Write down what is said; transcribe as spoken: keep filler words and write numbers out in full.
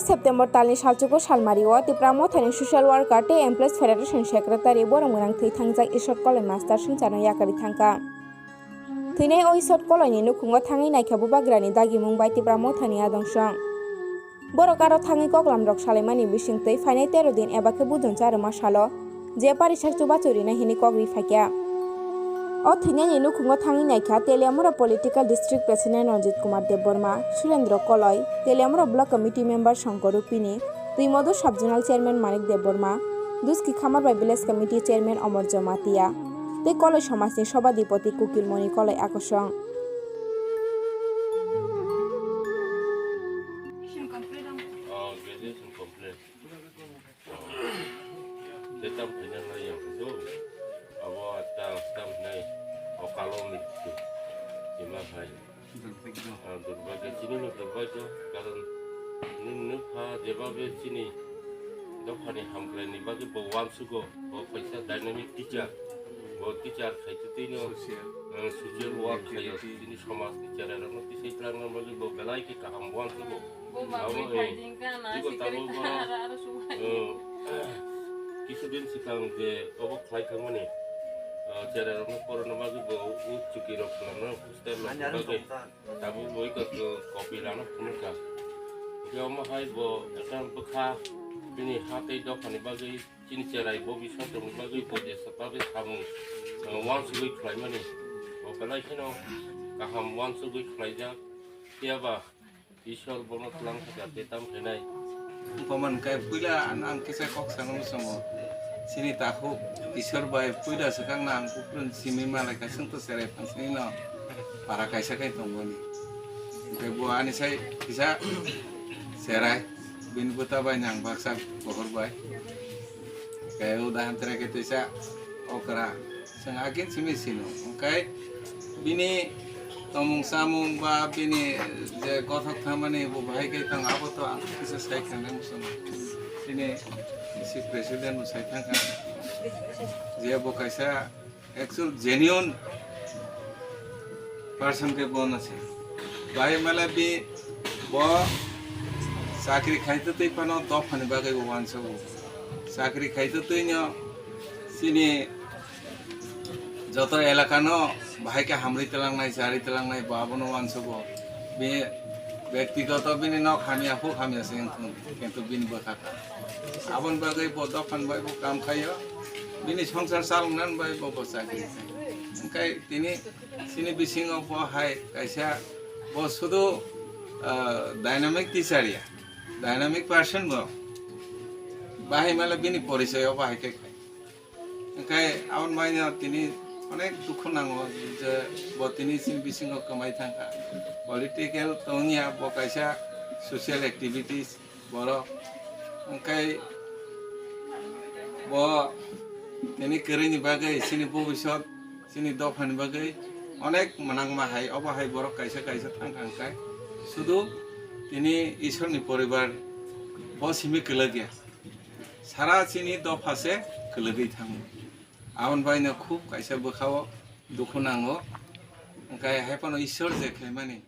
September talni salchugo salmario Tipra Mothani social worker tei employees federation secretary borok mwnang thwi thangjak Isot Koloi master swngcharno yakarwi thangkha. Thwinai o Isot Koloini nukhungo thangwi naikha bubagrani dagimung bai Tipra Mothani adong song. Borok aro thangwi koklamrok salaimani bisingtwi phainai tero din eba khe budon charwma salo je parisak chubachu rinai hwnwi kok ri phaikha. O thwinaini nukhungo thangwi naikha Teliamura Political District President Ranjit Kumar Debbarma, Surendra Koloi, Teliamura Block Committee Member Shankar Rupini, Twimodo Sub-Zonal Chairman Manik Debbarma, Duski Khamarbai Village Committee Chairman Omor Jamatia, tei Koloi Somajni Sobhadipoti Kukil Moni Koloi Akosong. Oh, graduation complete. Tei tam khaina nai yang do. Abo ta tam nai okalo mrityu. Ima hai. Ah, durbagyo, chini no durbagyo, karon nini nukha jebabe chini dophani hamkraini bagwi bo uansugo, bo kaisa dynamic teacher, bo teacher khaitwi no, social, eh, social work khayo, activity. Chini somajni cherairokno tisai twlangna bagwi bo belai khe kaham uansugo. Abo, eh, jibo tabuk bono, eh, kisudin swkang je obo khlai thangmani, eh, cherairokno poronna bagwi bo o chukirok swnamna poster rok bagwi. Tabuk bo iko copy lano phunukha. Hwnkhe omo hai bo ekta bwkha bini ha tei dophani bagwi chini cherai bo bising tongni bagwi bo jesa bagwi samung, uh, uansugwi khlaimani. Bo belai kheno kaham uansugwi khlaijak. Phiya ba Ishwar bono twlang thangkha tei tam khainai. Wngkha man khe puila ang, ang kisa kok sana muchungo. Chini takhuk Ishwar bai puila swkang na ang kuplung simi malai kha, chwng to cherai phansini no para kaisa khai tongmani. Hwnkhe bo ani sai kisa cherai, bini bwta bai nang baksa bohor bai. Hwnkhe udahan tere khe tisa okra. Chwng agin simi sino. Hwnkhe bini tomung chamung ba bini je gothok thamani bo bahai khe tong, abo to ang kisa sai kha nang muchungo. Chini bisi president bo sai thang kha. Je bo kaisa actual genuine person khe bo no se. Bahai mala bi bo chakri khaitwi twi phano dophani bagwi bo uansugo. Chakri khaitwi twi no chini joto elakano bahai khe hamri twlangnai, chari twlangnai, bo abono uansugo. Be-, bektigoto bini nok hamya, huk hamya se wngthung, kintu bini bwkha kha. Aboni bagwi bo dophani bai bo kam khaio, bini songsar chaloknani bai bo, bo chakri khai. Hwnkhe tini chini bisingo bo hai kaisa, bo sudu, ah, dynamic teacher ya, dynamic person bo. Bahai mala bini porichoy o bahai khe khai. Hwnkhe aboni bagwino tini onek dukhu nango je bo tini chini bisingo kwmai thangkha. Political tongya bo kaisa social activities borok. Hwnkhe bo tini kwrwini bagwi chini bobisot chini dophani bagwi onek mwnangma hai obo hai borok kaisa kaisa thangkha hwnkhe sudu tini Ishorni poribar bo simi kwlwkya. Sara chini dopha se kwlwgwi thango. Aboni bagwino khub kaisa bwkhao dukhu nango. Hwnkhe hai phano Ishwar je khaimani.